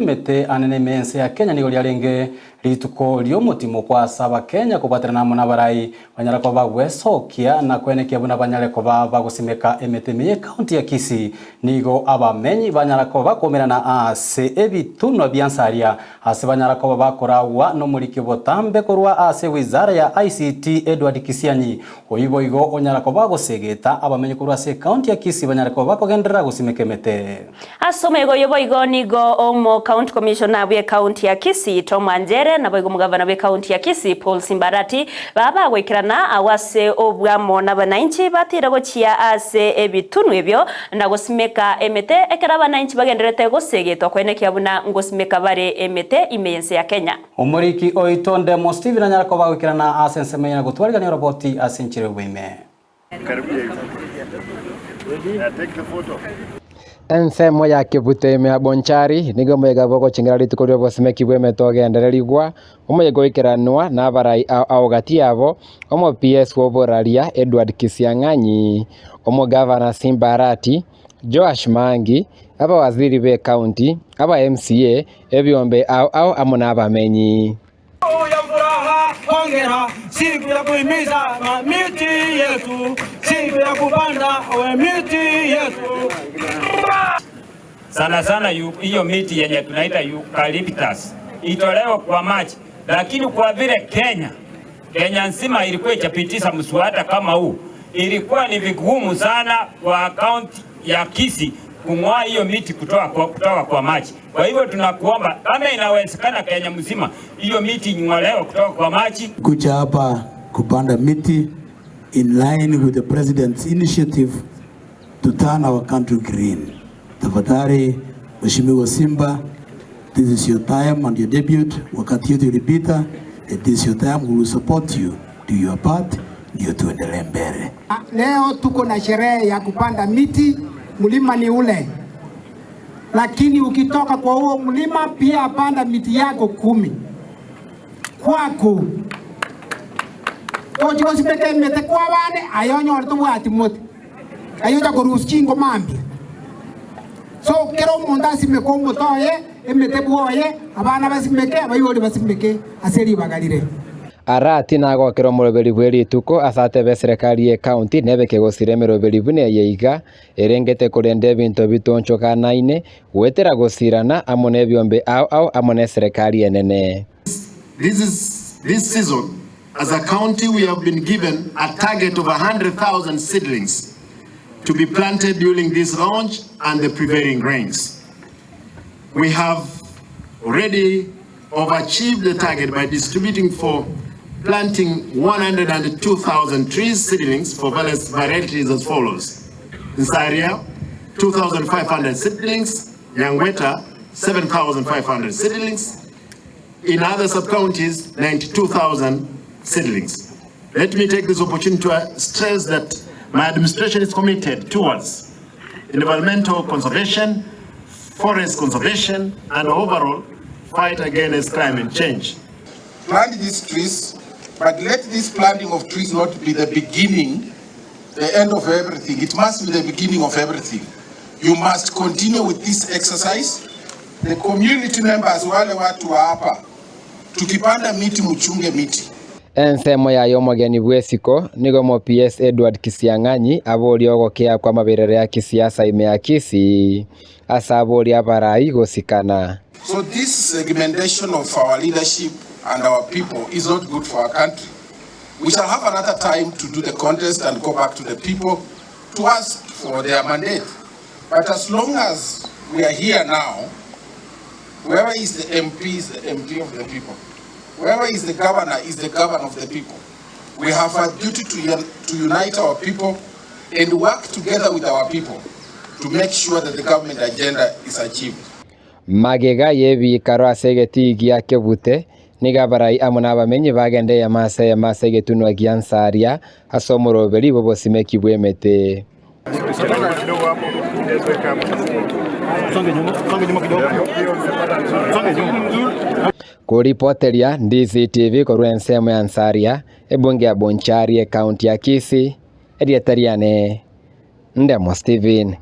bw'emete anene ime y'ense ya Kenya nigo riarenge rituko ri'omotimokwa ase Abakenya kobwaterana amo nabarai banyare koba bagwesokia na kwenekia buna banyare koba bagosimeka emete ime y'ecounty ya Kisii. Nigo abamenyi banyara koba bakomerana ase ebitunwa bia Nsaria ase banyara koba bakoragwa nomoriki botambe korwa ase wizara ya ICT Edward Kisianyi. Oyio boigo onyara koba agosegeta abamenyi korwa ase ecounty ya Kisii banyare koba bakogenderera gosimeka emete. Ase omwega oyo boigo nigo omo County Commissioner bw'ecounty ya Kisii Tom Anjere naboigo omogavana bw'ecounty ya Kisii Paul Simbarati baba bagoikerana agwo ase obwamo nabananchi batiire gochia ase ebitunwa ebio na gosimeka emete ekero abananchi bagendererete gosegetwa koenekia buna ngosimeka bare emete ime y'ense ya Kenya. Omoriki oito Ndemo Stephen anyare koba agoikerana ase ensemo eye na gotwarigania oroboti ase enchera y'oboime. Ensemo ya Kibute ime ya Bonchari nigo omoyega bw'ogochengera rituko ri'obosimeki bw'emete ogendererigwa, omoyega oikeranwa n'abarai ao ao gati yabo, omo PS bw'oboraria Edward Kisiang'anyi, omogavana Simba Arati, Joash Mangi, abawaziri b'ecounty, aba MCA, ebiombe ao ao amo n'abamenyi. Ya furaha hongera, siku ya kuhimiza miti yetu, siku ya kupanda we miti yetu. Sana sana hiyo miti yenye tunaita eucalyptus itolewe kwa maji, lakini kwa vile Kenya Kenya nzima ilikuwa ichapitisha mswada kama huu, ilikuwa ni vigumu sana kwa kaunti ya Kisii kung'oa hiyo miti kutoka kwa, kutoka kwa maji. Kwa hivyo tunakuomba kama inawezekana Kenya mzima hiyo miti ing'olewe kutoka kwa maji. Kuja hapa kupanda miti in line with the president's initiative to turn our country green. Tafadhali Mheshimiwa Simba, this is your time and your debut. Wakati yetu ilipita, it is your time, we will support you. Do your part, ndio tuendelee mbele. Leo tuko na sherehe ya kupanda miti, mlima ni ule, lakini ukitoka kwa huo mlima pia panda miti yako kumi kwako ochigosimeka emete kwa bande aye onyore tobwati mote aye ocha korusia chingoma mambia so kera omonto asimeke omote oye emete bwoye abana basimeke abaibori basimeke ase ribaga rire. Arati nagokera omoroberi bwe rituko ase atebe eserekari ye county nebe kegosira emeroberi buna eye iga, erengete korenda ebinto bitonchokanaine, goetera gosirana amo nebiombe ao ao amo neserekari enene. This is this season as a county we have been given a target of 100,000 seedlings to be planted during this launch and the prevailing rains. We have already overachieved the target by distributing for planting 102,000 trees seedlings for various varieties as follows. Nsaria, 2,500 seedlings, Nyangweta, 7,500 seedlings. In other sub-counties, 92,000 seedlings. Let me take this opportunity to stress that my administration is committed towards environmental conservation, forest conservation, and overall fight against climate change. Plant these trees, but let this planting of trees not be the beginning, the end of everything. It must be the beginning of everything. You must continue with this exercise. The community members, wale watu wa hapa, tukipanda miti mchunge miti. Ensemo yaye omogeni bw'esiko nigo omo PS Edward Kisiang'anyi aboria ogokea kw'amaberero ya kisiasa ime ya Kisii ase aboria abarai gosikana. So this segmentation of our leadership and our people is not good for our country. We shall have another time to do the contest and go back to the people to ask for their mandate. But as long as we are here now, whoever is the MP is the MP of the people. Whoever is the governor is the governor of the people. We have a duty to, to unite our people and work together with our people to make sure that the government agenda is achieved. Magega y'ebiikaro ase egetii gia Kebute, nigo abarai amo nabamenyi bagenda eyemo ase eyemo ase egetunwa gia Nsaria ase omoroberi bw'obosimeki bw'emete. Koripoteria DCTV korwa ensemo ya Nsaria, ebunge ya Bonchari, ekaunti ya Kisii, erieta riane Ndemo Stephen.